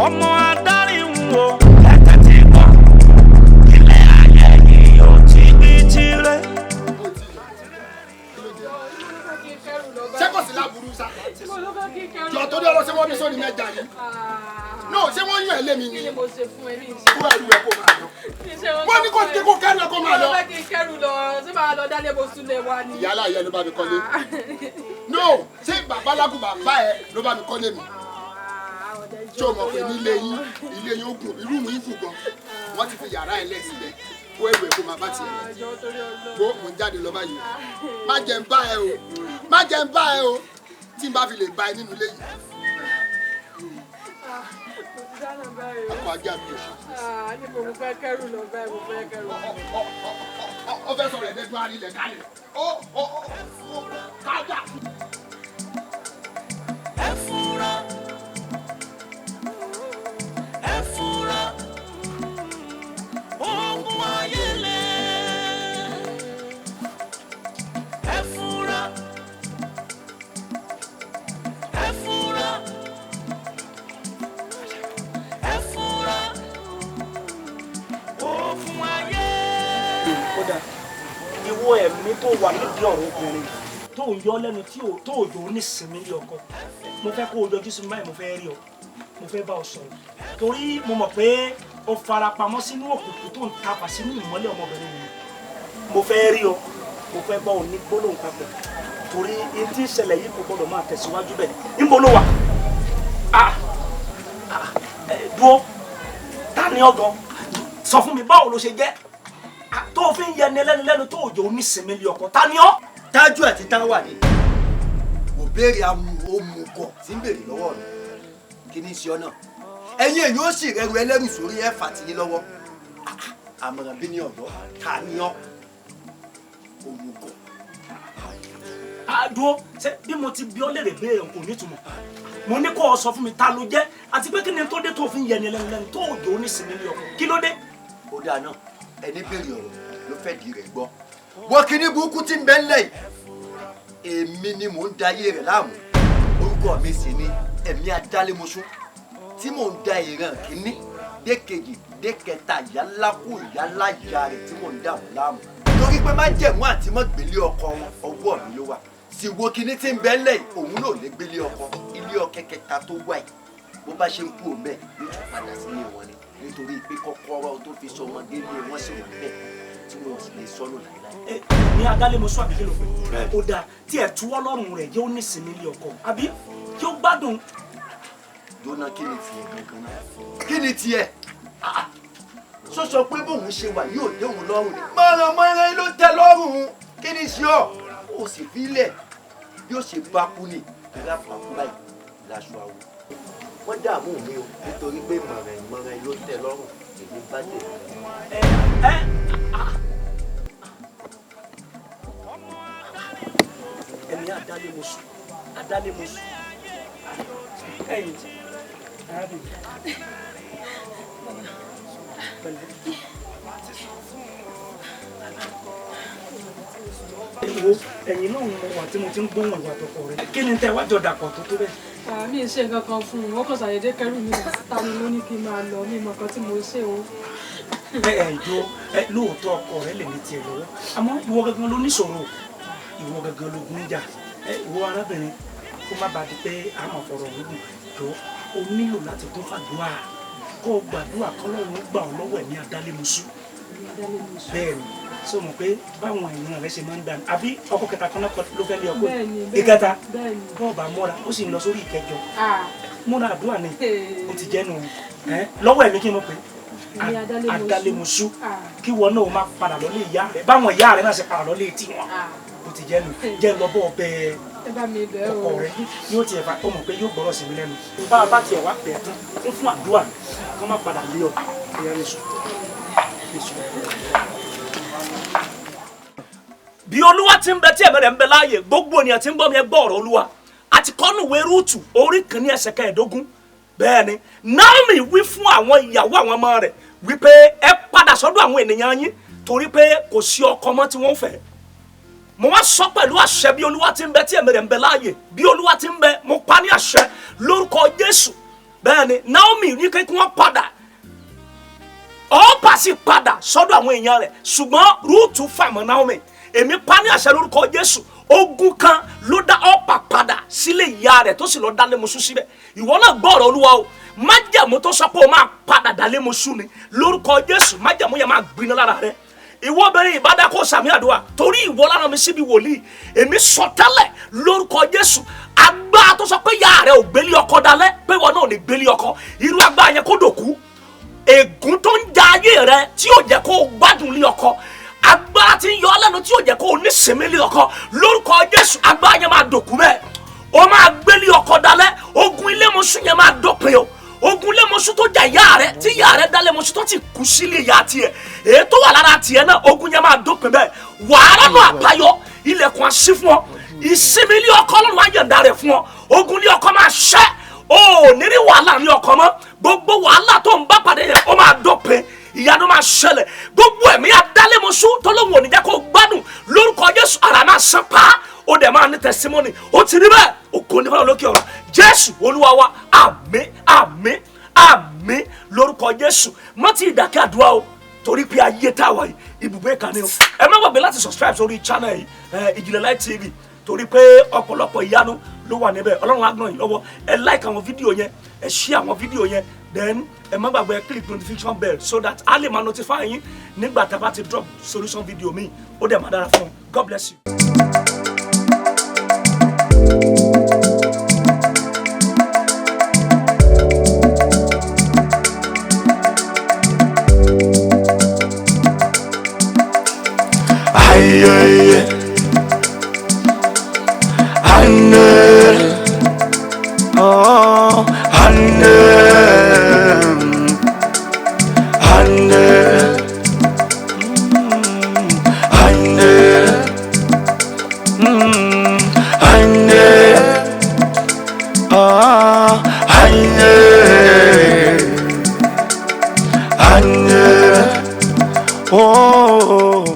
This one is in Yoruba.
Ọmọ adarí ń wo ẹ̀tẹ̀ tí gbọ́. Ilé ayé yìí ò ti bí tirẹ̀. Ṣé kò sí láburú sá? Jọ torí ọlọ́sẹ̀ wọ́n bí sórí mẹ́ja ni. No, ṣé wọ́n yàn ẹ́ lé mi ni? Kí ni mo ṣe fún ẹ ní ìṣe? Kó ẹrù ẹ kó máa lọ. Wọ́n ní kó ṣe kó kẹ́rù ẹ kó máa lọ. Mo fẹ́ kí n kẹ́rù lọ, ṣé máa lọ dálé mo sún lé wa ni? Ìyálà ìyá ló bá mi kọ́lé. No, ṣé bàbá lágùn bàbá ẹ ló bá mi kọ́lé mi? Ṣé o mọ̀ pé nílé yín, ilé yín ó gùn, irú mi gùn gan. Wọ́n ti fi yàrá ẹ lẹ̀ síbẹ̀. Kó ẹrù ẹ kó máa bá tiẹ̀ lọ. Gbó, mò ń jáde lọ báyìí. Má jẹ́ ń bá ẹ o. Má jẹ́ ń bá ẹ o. Tí n bá fi lè bá ẹ nínú ilé yìí. Akọ ajá mi ò ṣe. Níbo mo fẹ́ kẹ́rù lọ báyìí, mo fẹ́ kẹ́rù lọ. Ó fẹ́ sọ̀rọ̀ ẹ̀dẹ́gbọ́n arílẹ̀ kálẹ̀. Ó ó ó kájà. Ẹ fura, ẹ fura, ogun ayé le. Ẹ fura, ẹ fura, ẹ fura, ogun ayé. Kódà ìwọ ẹ̀mí tó wà nídìí ọ̀rọ̀ obìnrin tó ń yọ lẹ́nu tí ò tó òjò nísinmi lé ọkọ, mo fẹ́ kó o yọjú sí mi báyìí. Mo fẹ́ rí ọ, mo fẹ́ bá ọ sọ̀rọ̀, torí mo mọ̀ pé o farapamọ́ sínú òkùnkùn tó ń tapà sínú ìmọ́lẹ̀ ọmọbìnrin mi. Mo fẹ́ rí ọ, mo fẹ́ bá ọ ní gbólóhùn papọ̀, torí n tí ń ṣẹlẹ̀ yìí kò gbọ́dọ̀ máa tẹ̀síwájú bẹ́ẹ̀. Níbo ló wà? Ah ah, ẹ dúró, ta ni ọ gan? Sọ fún mi, báwo ló ṣe jẹ́ tó o fi ń yẹni ẹlẹ́ni lẹ́nu tó òjò onísinmi lé ọkọ? Ta ni ọ́? Tájú àti táwà ni kò béèrè amúgọ̀ tí ń béèrè lọ́wọ́ mi. Kí ni í ṣe ọ náà? Ẹ̀yin èyí ó sì rẹrù ẹlẹ́rù sórí ẹ̀fà tì yín lọ́wọ́. Àmọ̀ràn bí ní ọ̀dọ́, ta ni ọ́, òmùgọ̀? Àdúró, ṣé bí mo ti bí ọ léèrè béèrè kò nítumọ̀? Mo ní kó o sọ fún mi ta ló jẹ́, àti pé kí ni tó dé tó fi ń yẹni ẹlẹ́ni lẹ́nu tó òjò onísinmi lé ọkọ? Kí ló dé? Ó dáa náà, ẹni béèrè ọ̀rọ̀ ló fẹ́ di rẹ̀ gbọ́. Wọ́n kí ní burúkú tí ń bẹ ńlẹ̀ yìí, èmi ni mò ń da ayé rẹ̀ láàmú. Orúkọ mi sì ni ẹ̀mí adálémoṣú tí mò ń da ìran kínní dé kejì dé kẹta, ìyálákù ìyáláyà rẹ̀ tí mò ń dà wọ́n láàmú, torí pé májẹ̀mú àti mọ́ gbélé ọkọ wọn ọwọ́ mi ló wà. Sì wo kinní tí ń bẹ ńlẹ̀ yìí, òun náà lè gbélé ọkọ. Ilé ọkẹ kẹta tó wà yìí, bó bá ṣe ń kú òun bẹ́ẹ̀ yóò tún padà sílé wọn ni, nítorí pé kọ́kọ́rọ́ tó fi sọmọdé lé wọn sì wà bẹ́ẹ̀ tí wọn sì lè sọnù láéláé. Ní adálémoṣú àbí kí ló pé? Ó dáa, tí ẹ tuwọ́ lọ́rùn rẹ̀ yóò nísinmi lé ọkọ, àbí yóò gbádùn. Jóná, kí ni tiẹ̀ gangan náà? Kí ni tiẹ̀ sọ́sọ pé bóun ṣe wà yóò dé òun lọ́rùn ni? Mọ̀rànmọ́rán ló tẹ́ lọ́rùn. Kí ni ṣe ọ́? Ó sì filẹ̀ bí ó ṣe bá kú ni ìlà bá kú báyìí láṣọ àwọ̀. Wọ́n dààmú mi o, nítorí pé mọ̀rànmọ́rán ló tẹ́ lọ́rùn, èmi bá tèmi. Ẹ ẹ ẹ̀mí adálémoṣú, adálémoṣú, ẹ̀yìn arábìnrin pẹ̀lú. Wo, ẹ̀yin náà mo wà tí mo ti ń gbóhùn ìwà àtọkọ rẹ. Kí ni tẹ wájọ dàpọ̀ tó tó bẹ́ẹ̀? Mi ì ṣe nǹkan kan fún un, wọ́n kàn ṣàdédé kẹ́rù mi síta ni mo ní kí n máa lọ, mi mọ̀ nǹkan tí mo ṣe o. Ẹ ẹ ìjọ ẹ, lóòótọ́ ọkọ rẹ lè ní tiẹ̀ lọ́wọ́, àmọ́ ìwọ gangan ló níṣòro, ìwọ gangan ló gún jà. Ẹ ìwọ arábìnrin, kó má bàa di pé a máa fọ̀rọ̀ gígùn, jọ, o nílò láti kún fàdúrà, kó o gbàdúrà kọ́lọ́run gbà ọ́ lọ́wọ́ ẹ̀mí adálémoṣú. Bẹ́ẹ̀ ni, sọ mọ̀ pé báwọn èèyàn rẹ ṣe máa ń dànù, àbí ọkọ kẹta kan náà ló fẹ́ lé ọkọ ìkẹta, bọ́ọ̀bà mọ́ra ó sì ń lọ sórí ìkẹjọ. Múra àdúrà ni ó ti jẹ́nu lọ́wọ́ ẹ̀mí kí n mọ̀ pé adálémoṣú, kí wọn náà má padà lọ́lé ìyá rẹ báwọn ìyá rẹ náà ṣe padà lọ́lé tiwọn. Ó ti jẹ́nu jẹ́ lọ́bọ̀ ọbẹ̀ ọkọ rẹ yóò tiẹ̀ fa, ó mọ̀ pé yóò gbọ́rọ̀ sí mi lẹ́nu. Bá a bá tiẹ̀ wá pẹ̀ tán kún fún àdúrà kó má padà lé ọ ìyá rẹ sùn. Bí Olúwa ti ń bẹ tí ẹ̀mí rẹ̀ ń bẹ láàyè, gbogbo ènìyàn tí ń gbọ́ mi, ẹ gbọ́ ọ̀rọ̀ Olúwa. Àti kọ́nù ìwé Rúùtù orí kìíní ẹsẹ̀ 15. Bẹ́ẹ̀ ni Naomi wí fún àwọn ìyàwó àwọn ọmọ rẹ̀ wípé ẹ padà sọ́dọ̀ àwọn ènìyàn yín, torí pé kò sí ọkọ mọ́ tí wọ́n fẹ́. Mo wá sọ pẹ̀lú àṣẹ, bí Olúwa ti ń bẹ tí ẹ̀mí rẹ̀ ń bẹ láàyè, bí Olúwa ti ń bẹ, mo pa ní àṣẹ lórúkọ Jésù. Bẹ́ẹ̀ ni Naomi ní kí wọ́n padà, Ọ́pà sì padà sọ́dọ̀ àwọn èèyàn rẹ̀, ṣùgbọ́n Rúùtù fàmọ́ Naomi. Èmi pa ní àṣẹ lórúkọ Jésù, ogun kan ló dá Ọ́pà padà sílé ìyá rẹ̀ tó sì lọ dálé mọ́ṣú síbẹ̀. Ìwọ náà gbọ́ ọ̀rọ̀ Olúwa o, májẹ̀mú tó sọ pé o máa padà dálé mọ́ṣú ni lórúkọ Jésù, májẹ̀mú yẹn máa gbiná lára rẹ̀. Ìwọ obìnrin ìbádá kó sàmì àdúrà, torí ìwọ lára mi síbi wòlíì. Èmi sọ tẹ́lẹ̀ lórúkọ Jésù, agbára tó sọ pé ìyá rẹ̀ ò gbélé ọkọ dalẹ̀, pé ìwọ náà ò ní gbélé ọkọ, irú agbára yẹn kó dòkú. Ègún tó ń ja ayé rẹ tí yóò jẹ́ kó o gbádùn lé ọkọ, agbára tí ń yọ ọ́ lẹ́nu tí yóò jẹ́ kó o nísinmi lé ọkọ, lórúkọ Jésù agbára yẹn máa dòkú bẹ́ẹ̀. O máa gbélé ọkọ dalẹ̀, ogun ilé mọ́ṣú yẹn máa dópin o. Ogun ilé mọ́ṣú tó ja ìyá rẹ, tí ìyá rẹ dálé mọ́ṣú tó ti kú sílé ìyá tiẹ̀, èyí tó wà lára tiẹ̀ náà, ogun yẹn máa dópin bẹ́ẹ̀. Wàhálà náà àbáyọ, ilẹ̀kùn á ṣí fún ọ, ìsinmi ilé ọkọ Ọlọ́run á yọ̀ǹda rẹ̀ fún ọ, ogun ilé ọkọ máa ṣẹ́, o ò ní rí wàhálà ní ọkọ mọ́. Gbogbo wàhálà tó ń bá pàdé yẹn ó máa dópin, ìyanu máa ṣẹlẹ̀. Gbogbo ẹ̀mí adálémọ̀ṣú tó lóun ò ní jẹ́ kó gbádùn lórúkọ Jésù, ara máa san pa, ó dẹ̀ máa ní testimony. Ó ti rí bẹ́ẹ̀, ògo ní fọlọ́ lókè ọ̀run. Jésù Olúwa wa, àmín àmín àmín lórúkọ Jésù. Má ti ìdákẹ́ àdúrà o, torí pé ayé tá a wà yìí ibùgbé ìkànnì o. Ẹ má gbàgbé láti subscribe sórí channel yìí, Ìjìnlẹ̀ Light TV, torí pé ọ̀pọ̀lọpọ̀ ìyanu ló wà níbẹ̀. Ọlọ́run á ràn yín lọ́wọ́. Ẹ like àwọn fídíò yẹn, ẹ share àwọn fídíò yẹn, then ẹ má gbàgbé click notification bell so that a lè máa notify yín nígbà tá a bá ti drop solution video mi. Ó dẹ̀ máa dára fún un. God bless you. Aye, aye. Oh, ande, ande, ande, ande, ah, ande, ande, oh.